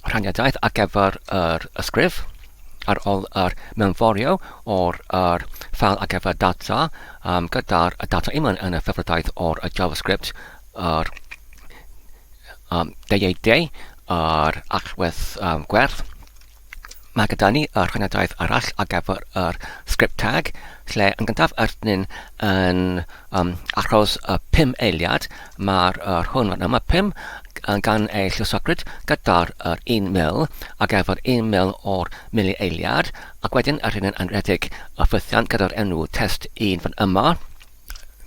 rhaniadaeth ar gyfer yr ysgrif, ar ôl yr mewnforio o'r yr ffeil ar gyfer data um, gyda'r data union yn y ffefrydaeth o'r JavaScript yr um, DAD yr allwedd um, gwerth. Mae gyda ni y rhaniadaeth arall ar gyfer yr script tag, lle yn gyntaf ydyn ni'n yn um, achos y 5 eiliad, mae'r er hwn fan yma 5 gan ei lluosogryd gyda'r yr 1,000 ar gyfer 1,000 o'r mili eiliad, ac wedyn yr hyn yn anrhedeg y ffythiant gyda'r enw test 1 fan yma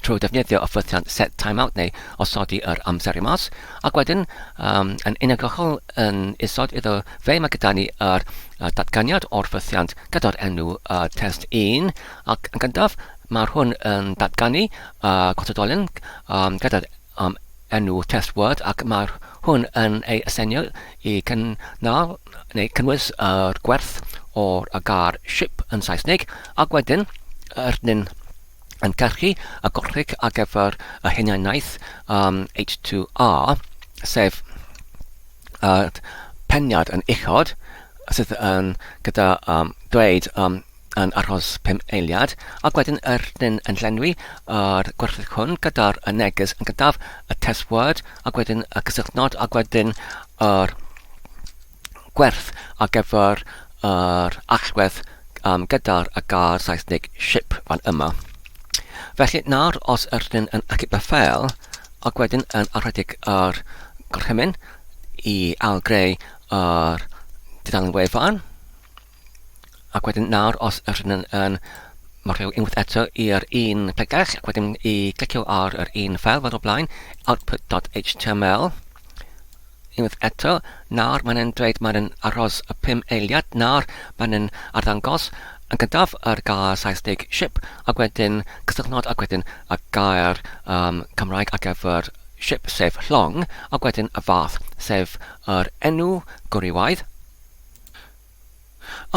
trwy defnyddio y ffythiant set timeout neu osodi yr amser i mas, ac wedyn um, yn uniongyrchol yn isod iddo fe mae gyda ni yr uh, datganiad o'r ffythiant gyda'r enw uh, test 1, ac yn gyntaf mae'r hwn yn datganu uh, gwastadolen um, gyda'r um, enw test word ac mae'r hwn yn ei asenio i cynnal neu cynnwys yr gwerth o'r y gair ship yn Saesneg ac wedyn yr ni'n yn cyrchu y gorchig ar gyfer y hunaniaeth um, H2R sef y peniad yn uchod sydd yn gyda um, dweud um, yn aros 5 eiliad, ac wedyn yr dyn yn llenwi yr gwerthyg hwn gyda'r y neges yn gyntaf, y test word, ac wedyn y cysylltnod, ac wedyn yr gwerth ar gyfer yr allwedd um, gyda'r y gair Saesneg ship fan yma. Felly nawr os yr dyn yn achub y ffeil, ac wedyn yn arhedig yr gorchymyn i ailgreu yr tudalen wefan, Ac wedyn nawr, os ydyn yn, yn marcio unwaith eto i'r un pregell, ac wedyn i clicio ar yr un ffeil fel o blaen, output.html, unwaith eto, nawr mae'n yn dweud mae'n aros y 5 eiliad, nawr mae'n yn arddangos yn gyntaf yr gair Saesneg ship, ac wedyn cysylltnod, ac wedyn y gair um, Cymraeg ar gyfer ship, sef llong, ac wedyn y fath, sef yr enw gwrywaidd.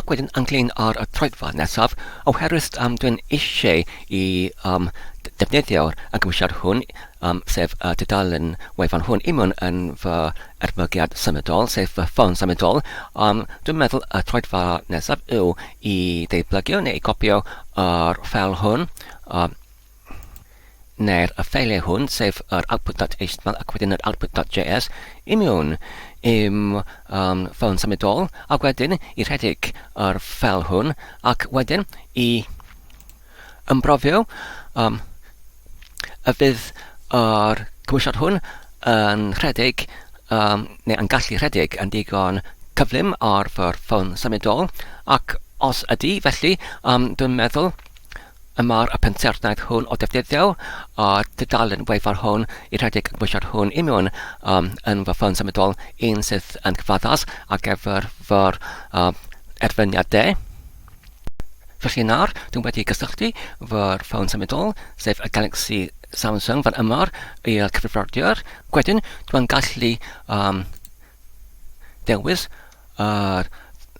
Ac wedyn ynglyn â'r y troedfa nesaf, oherwydd um, dwi'n eisiau i um, defnyddio'r gymwysiad hwn, um, sef y tudalen wefan hwn, i mewn yn fy edmygiad symudol, sef fy ffôn symudol, um, dwi'n meddwl y troedfa nesaf yw i ddeublygu neu i copio yr ffeil hwn. Um, neu'r y ffeiliau hwn, sef yr output.html ac wedyn yr output.js, i mewn i'm um, ffôn symudol, ac wedyn i rhedeg yr ffeil hwn, ac wedyn i ymbrofio um, y fydd yr cymwysiad hwn yn rhedeg um, neu yn gallu rhedeg yn digon cyflym ar fy ffôn symudol, ac os ydy, felly um, dwi'n meddwl y mae'r y pensaernïaeth hwn o defnyddio y tudalen wefan hwn i rhedeg y cymwysiad hwn i mewn um, yn fy ffôn symudol un sydd yn cyfaddas ar gyfer fy uh, erfyniad de. Felly nawr, dwi'n wedi gysylltu fy ffôn symudol, sef y Galaxy Samsung fan yma i'r cyfrifiadur. Wedyn, dwi'n gallu um, dewis yr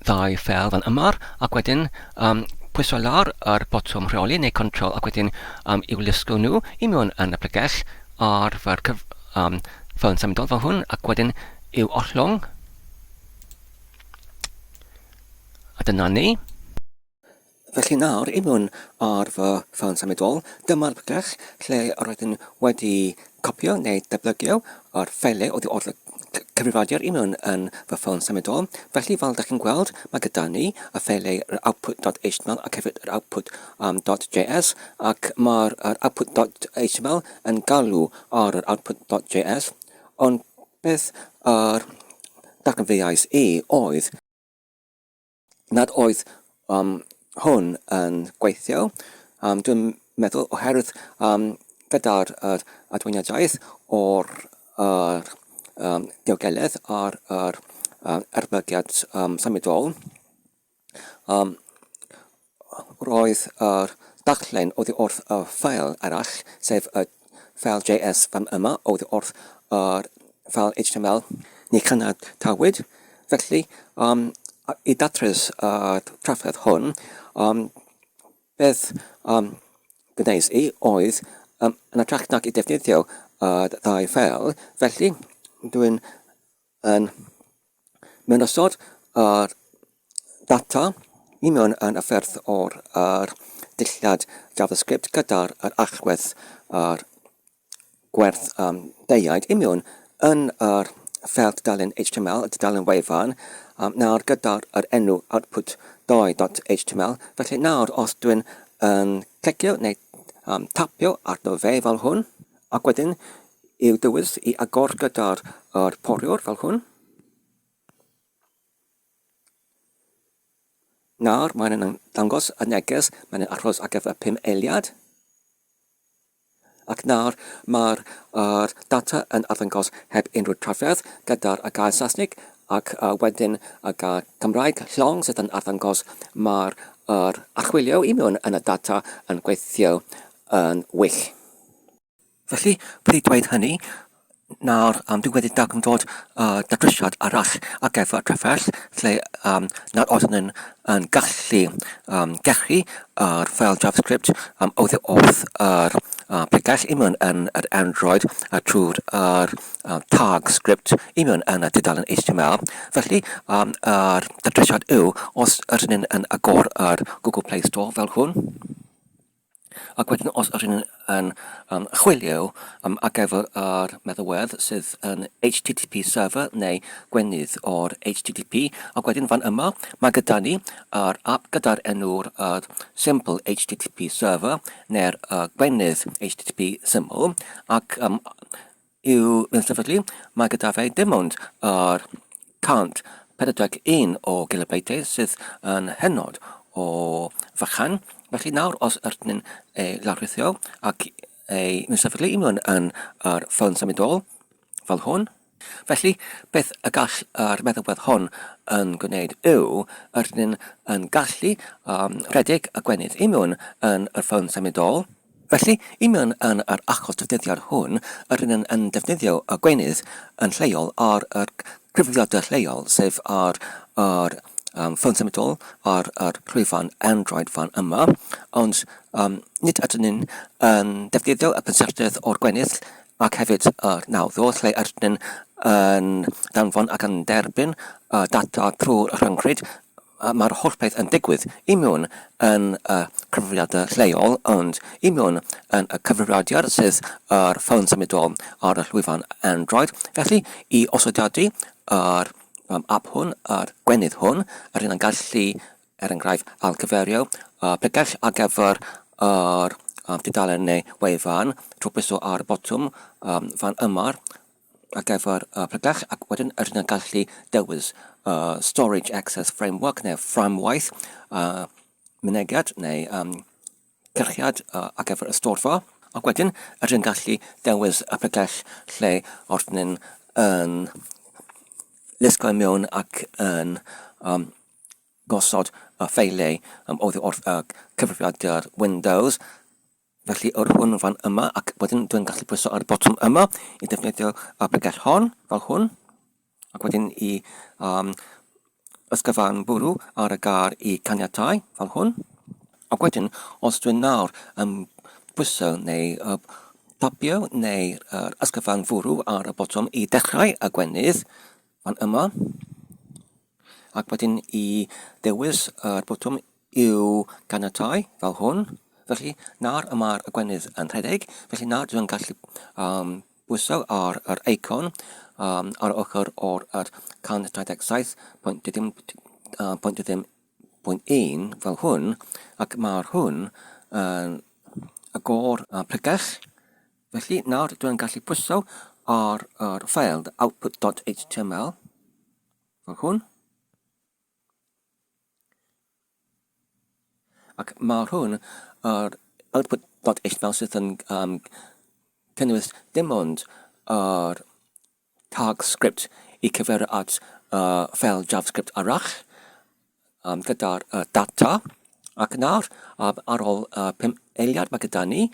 ddau ffeil fan yma, ac wedyn um, pwyso lawr yr botwm rheoli neu control ac wedyn um, i'w lusgo nhw i mewn yn y pregell ar fy cyf, um, ffôn symudol fel hwn ac wedyn i'w ollwng. A dyna ni. Felly nawr, i mewn ar fy ffôn symudol, dyma'r pregell lle yr oeddwn wedi copïo neu datblygio yr ffeiliau oddi wrth y cyfrifiadur i mewn yn fy ffôn symudol. Felly, fel dych chi'n gweld, mae gyda ni y ffeiliau yr output.html ac hefyd yr output.js, ac mae'r output.html yn galw ar yr output.js, ond beth yr darganfuais i oedd nad oedd um, hwn yn gweithio. Um, dwi'n meddwl oherwydd um, gyda'r er, adweiniadaeth o'r er, um, diogeledd a'r er, um, erbygiad um, symudol, um, roedd yr darllen oddi wrth y ffeil arall, sef y ffeil JS fan yma oddi wrth yr ffeil HTML, ni chaniatawyd. Felly, um, i datrys y trafferth hwn, um, beth um, gwnes i oedd, um, yn hytrach nag i defnyddio y ddau ffeil, felly dwi'n yn mewn ystod yr data i mewn yn y ffyrdd o'r yr dillad JavaScript gyda'r yr allwedd yr gwerth um, deuaid i mewn yn yr ffeil tudalen HTML, y tudalen wefan, um, nawr gyda'r yr enw output 2.html. Felly nawr os dwi'n yn clicio neu um, tapio arno fe fel hwn, ac wedyn i'w dywys i agor gyda'r yr poriwr fel hwn. Nawr mae'n yn dangos y neges, mae'n yn aros ar gyfer 5 eiliad. Ac nawr mae'r yr data yn arddangos heb unrhyw trafferth gyda'r y gair Saesneg ac uh, wedyn y gair Cymraeg llong sydd yn arddangos mae'r yr archwilio i mewn yn y data yn gweithio yn wych. Felly, wedi dweud hynny, nawr um, dwi wedi darganfod uh, datrysiad arall ar gyfer trafferth lle um, nad oeddwn yn, yn gallu um, gechu yr ffeil JavaScript um, oddi wrth yr uh, pregell i mewn yn yr Android a trwy'r yr, uh, tag script i mewn yn y tudalen HTML. Felly, um, yr datrysiad yw os ydyn ni'n yn agor yr Google Play Store fel hwn, Ac wedyn os ydyn yn, yn um, chwilio um, ar gyfer yr meddalwedd sydd yn HTTP server neu gwenydd o'r HTTP, ac wedyn fan yma mae gyda ni yr app gyda'r enw'r uh, Simple HTTP Server neu'r uh, gwenydd HTTP syml, ac um, i'w sefydlu, mae gyda fe dim ond yr 141 o gilobeitiau sydd yn hynod o fychan. Felly nawr os ydyn ni'n ei lawrlwytho ac ei sefydlu i mewn yn yr ffôn symudol fel hwn, felly beth y gall yr meddalwedd hon yn gwneud yw ydyn ni'n yn gallu um, rhedeg y gwenydd i mewn yn yr ffôn symudol. Felly, i mewn yn yr achos defnyddiad hwn, yr ydyn yn defnyddio y gweinydd yn lleol ar yr cyfrifiadur lleol, sef ar yr um, ffôn symudol, ar yr llwyfan Android fan yma, ond um, nid ydyn ni'n yn defnyddio y pensaernïaeth o'r gweinydd ac hefyd yr nawddwr lle ydyn ni'n yn danfon ac yn derbyn y data trwy'r rhyngrwyd. Mae'r holl peth yn digwydd i mewn yn y cyfrifiadur lleol ond i mewn yn y cyfrifiadur sydd yr ffôn symudol ar y llwyfan Android. Felly, i osodiadu yr app hwn, yr gwenydd hwn, yr hyn yn gallu, er enghraifft, ailgyfeirio y pregell ar gyfer yr tudalen neu wefan trwy bwyso ar y botwm fan yma ar gyfer y pregell ac wedyn rydyn yn gallu dewis y Storage Access Framework neu fframwaith mynediad neu cyrchiad ar gyfer y storfa. Ac wedyn rydyn yn gallu dewis y pregell lle rydyn yn lusgo i mewn ac yn um, gosod y ffeiliau um, oddi wrth y cyfrifiadur Windows. Felly yr hwn fan yma, ac wedyn dwi'n gallu pwyso ar y botwm yma i defnyddio y bregell hon, fel hwn, ac wedyn i um, ysgyfan bwrw ar y gar i caniatau, fel hwn. Ac wedyn, os dwi'n nawr yn pwyso neu uh, tapio neu yr ysgyfan fwrw ar y botwm i dechrau y gwenydd fan yma, ac wedyn i ddewis yr botwm i'w ganiatáu fel hwn. Felly nawr y mae'r gwenydd yn rhedeg, felly nawr dwi'n gallu um, bwyso ar yr eicon um, ar ochr o'r yr 127.0.0.1 fel hwn, ac mae'r hwn yn agor y pregell. Felly nawr dwi'n gallu pwyso ar yr ffeil output.html fel hwn. Ac mae hwn, yr output.html sydd yn um, cynnwys dim ond yr tag script i cyfeirio at uh, ffeil JavaScript arall um, gyda'r uh, data. Ac nawr, um, ar ôl uh, 5 eiliad, mae gyda ni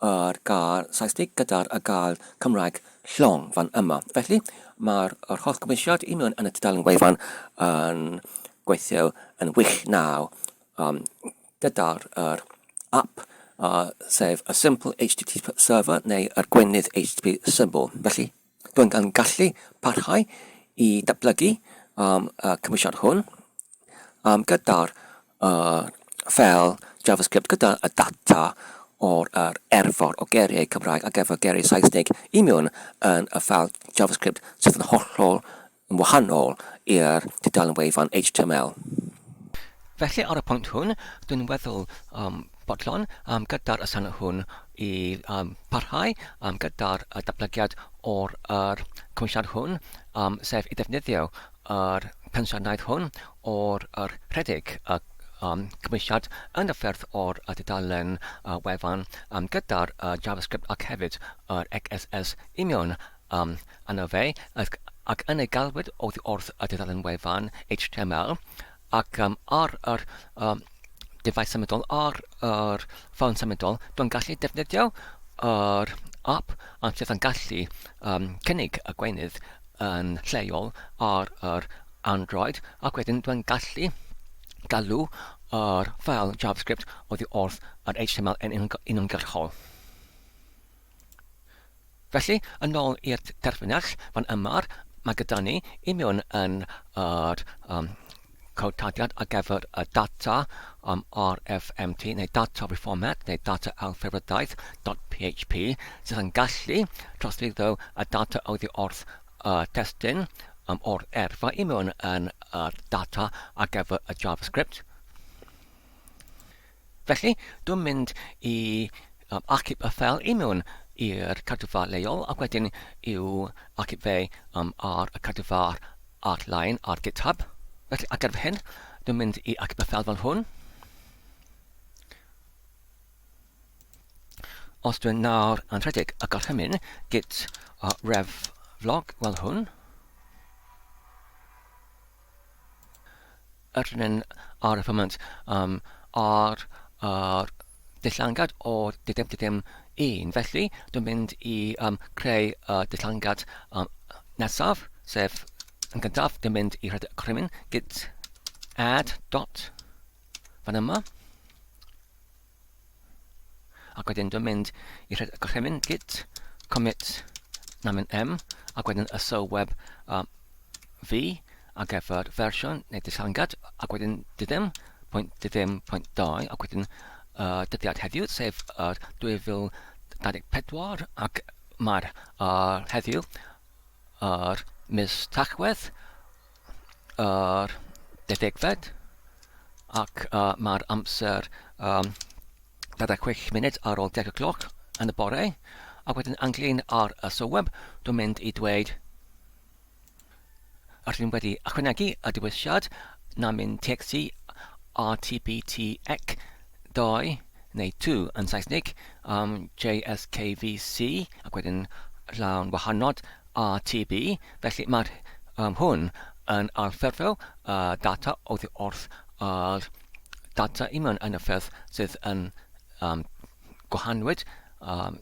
yr gair Saesneg gyda'r y gair Cymraeg llong fan yma. Felly, mae'r yr holl gymwysiad i mewn yn y tudalen wefan yn gweithio yn wych nawr um, gyda'r yr app, uh, sef y Simple HTTP Server neu yr gweinydd HTTP Syml. Felly, dwi'n gan gallu parhau i datblygu um, y cymwysiad hwn um, gyda'r uh, ffeil JavaScript gyda y data o'r yr erfor o geiriau Cymraeg ac efo geiriau Saesneg i mewn yn y ffeil JavaScript sydd yn hollol yn wahanol i'r tudalen wefan HTML. Felly ar y pwynt hwn, dwi'n weddol um, bodlon um, gyda'r asanau hwn i um, parhau um, gyda'r uh, datblygiad o'r er cymwysiad hwn, um, sef i ddefnyddio yr pensiynau hwn o'r yr rhedeg y um, cymwysiad yn y ffyrdd o'r y dudalen uh, wefan um, gyda'r uh, JavaScript ac hefyd yr XSS union um, yno fe, ac, ac yn ei galwyd oddi wrth y dudalen wefan HTML ac um, ar yr um, device symudol, ar yr ffôn symudol, dwi'n gallu defnyddio yr app a sydd yn gallu um, cynnig y gweinydd yn lleol ar yr Android ac wedyn dwi'n gallu galw yr ffeil JavaScript oddi wrth yr HTML yn uniongyrchol. Felly, yn ôl i'r terfynell fan yma, mae gyda ni i mewn yn yr um, codtadiad ar gyfer y data um, RFMT neu data reformat neu data alffurfydaeth.php sydd yn gallu trosglwyddo y data oddi wrth y testun um, o'r erfa i mewn yn y data ar gyfer y JavaScript. Felly, dwi'n mynd i um, achub y ffeil i mewn i'r cadwfa leol ac wedyn i'w achub fe um, ar y cadwfa ar-lein ar GitHub. Felly, ar gyfer hyn, dwi'n mynd i achub y ffeil fel hwn. Os dwi'n nawr yn rhedeg y gorchymyn git uh, rev vlog fel hwn, ydyn yn ar y foment um, ar yr dillangad o dim dim un. Felly, dwi'n mynd i um, creu y dillangad um, nesaf, sef yn gyntaf, dwi'n mynd i rhedeg y gorchymyn git add dot fan yma. Ac wedyn dwi'n mynd i rhedeg y gorchymyn git commit namen m ac wedyn y sylweb um, v. ar gyfer fersiwn neu ddisangiad ac wedyn diddim, pwynt diddim, pwynt 2 ac wedyn uh, dyddiad heddiw sef yr 2024 ac mae'r uh, heddiw yr mis Tachwedd yr deuddegfed ac uh, mae'r amser um, 26 munud ar ôl 10 y gloch yn y bore ac wedyn ynglyn ar y sylweb dwi'n mynd i dweud rydyn wedi ychwanegu y dewisiad na mynd txt RTBTEC 2 neu 2 yn Saesneg, um, JSKVC ac wedyn llawn wahanod RTB, felly mae'r um, hwn yn alffurfio uh, data oddi wrth yr data i mewn yn y ffyrdd sydd yn um, gwahanwyd um,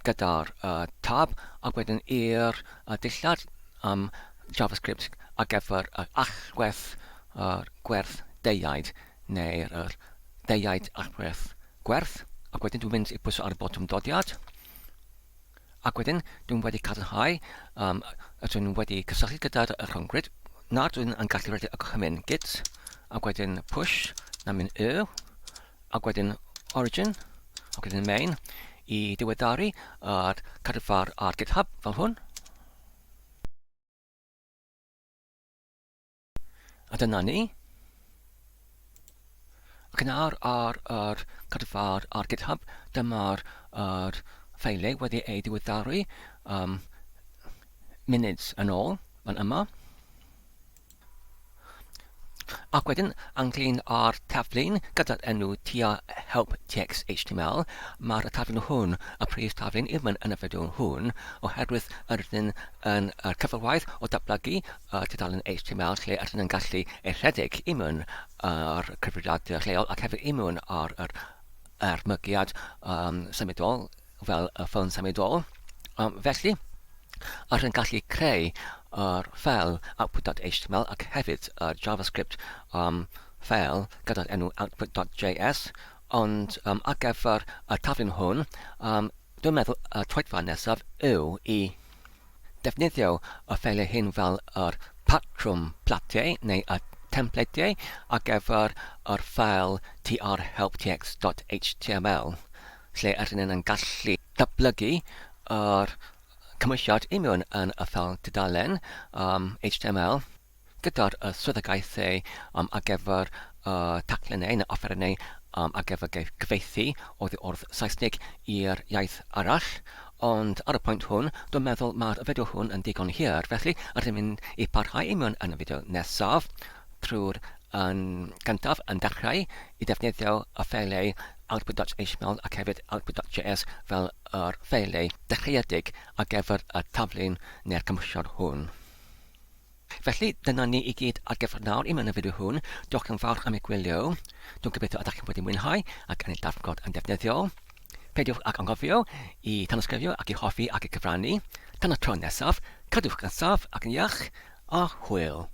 gyda'r uh, tab ac wedyn i'r uh, dillad um, JavaScript ar gyfer yr allwedd yr gwerth deuaid neu'r yr deuaid allwedd gwerth ac wedyn dwi'n mynd i pwyso ar y botwm dodiad ac wedyn dwi'n wedi cadarnhau um, ydw wedi cysylltu gyda'r rhyngrwyd nawr dwi'n yn gallu rhedeg y gorchymyn git ac wedyn push na mynd y ac wedyn origin, ac wedyn main, i diweddaru yr carfar ar GitHub fel hwn. A dyna ni. Ac yn awr ar yr carfar ar GitHub, dyma'r yr ffeiliau wedi ei diweddaru um, munud yn ôl fan yma. Ac wedyn, ynglyn â'r taflun gyda'r enw tua help txt html, mae'r taflun hwn, y prif taflun yw yn y fideo hwn, oherwydd yr ydyn yn y cyfarwaith o datblygu y tudalen html lle ydyn yn gallu ei rhedeg i mewn ar cyfrifiadur lleol ac hefyd i mewn ar yr ermygiad um, symudol fel y ffôn symudol. Um, felly, ar yn gallu creu yr ffeil output.html ac hefyd y JavaScript um, ffeil gyda'r enw output.js, ond um, ar gyfer y taflun hwn, um, dwi'n meddwl y troedfa nesaf yw i defnyddio y ffeiliau hyn fel yr patrwm platiau neu y templediau ar gyfer yr ffeil trhelptx.html lle ydyn ni'n gallu datblygu yr cymwysiad i mewn yn y ffeil tudalen um, HTML gyda'r y swyddogaethau um, ar gyfer y taclennau neu offerynnau um, ar gyfer cyfieithu oddi wrth Saesneg i'r iaith arall. Ond ar y pwynt hwn, dwi'n meddwl mae'r fideo hwn yn digon hir, felly rydym mynd i parhau i mewn yn y fideo nesaf trwy'r yn gyntaf yn dechrau i defnyddio y ffeiliau output.html ac hefyd output.js fel yr ffeiliau dechreuedig ar gyfer y taflun neu'r cymhwysiad hwn. Felly, dyna ni i gyd ar gyfer nawr i mewn y fideo hwn. Diolch yn fawr am eich gwylio. Dwi'n gobeithio ydych chi'n wedi mwynhau ac yn ei darfod yn defnyddiol. Peidiwch ag anghofio i tanysgrifio ac i hoffi ac i cyfrannu. Tan y tro nesaf, cadwch yn saff ac yn iach, a hwyl.